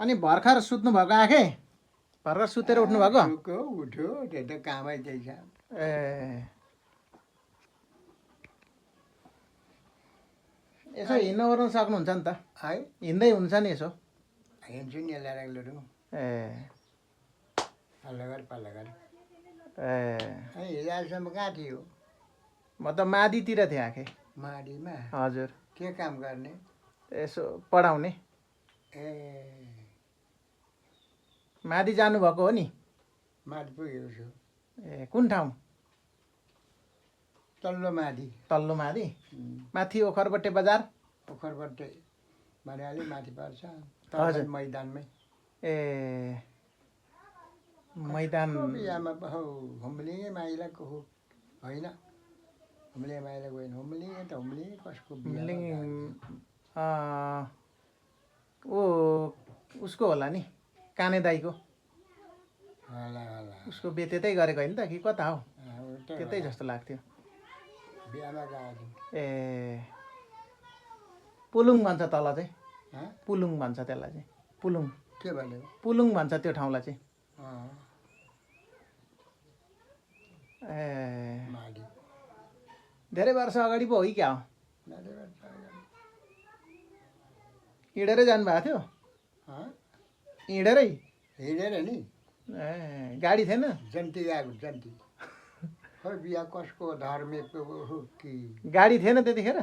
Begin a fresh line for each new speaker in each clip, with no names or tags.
अनि भर्खर सुत्नु भएको आखे भर्खर सुतेर उठ्नु भएको
उठ्यो त्यो त कामै त्यही छ
ए यसो हिँड्नु ओर्नु सक्नुहुन्छ नि त
है
हिँड्दै हुन्छ नि यसो
हिँड्छु नि यसलाई राख्लु
ए
पल्लो घर पल्लो घर
ए
हिजोसम्म कहाँ थियो
म त मादितिर थिएँ आखे
माडीमा
हजुर
के काम गर्ने
यसो पढाउने
ए
मादी जानुभएको हो नि
माडी पुगेको छु
ए कुन ठाउँ
तल्लो माडी
तल्लो मादी माथि ओखरबट्टे बजार
ओखरबट्टे भने अलि माथि पर्छ
हजुर।
मैदानमै
ए मैदान
बिहामा हुम्लिङे माइलाको हो होइन हुम्लिङे माइलाको होइन हुम्लिङे त हुम्लिङे कसको
हुम्लिङ ओ उसको होला नि काने दाईको
होला होला
उसको बिहे त्यतै गरेको होइन त कि कता हो
उतै
त्यतै जस्तो लाग्थ्यो
बिहामा गएको
ए पुलुङ भन्छ तल चाहिँ
छु
पुलुङ भन्छ त्यसलाई चाहिँ पुलुङ
के भन्यो
पुलुङ भन्छ त्यो ठाउँलाई चाहिँ ए
माडी
धेरै वर्ष अगाडि पो हो कि क्या हो
नानी बच्चा
हिँडेरै जानुभएको थियो
हँ
हिँडेरै
हिँडेर नि
ए गाडी थिएन
जन्ती गएको जन्ती खै बिहा कसको धर्मेको हो कि
गाडी थिएन त्यतिखेर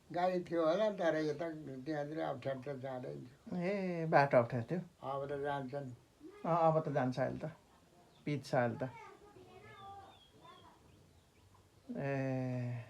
गाडी थियो होला तर यता त्यहाँतिर अप्ठ्यारो त जाँदैन
ए बाटो अप्ठ्यारो थियो
अब त जान्छन्
अब त जान्छ अहिले त पिच छ अहिले त ए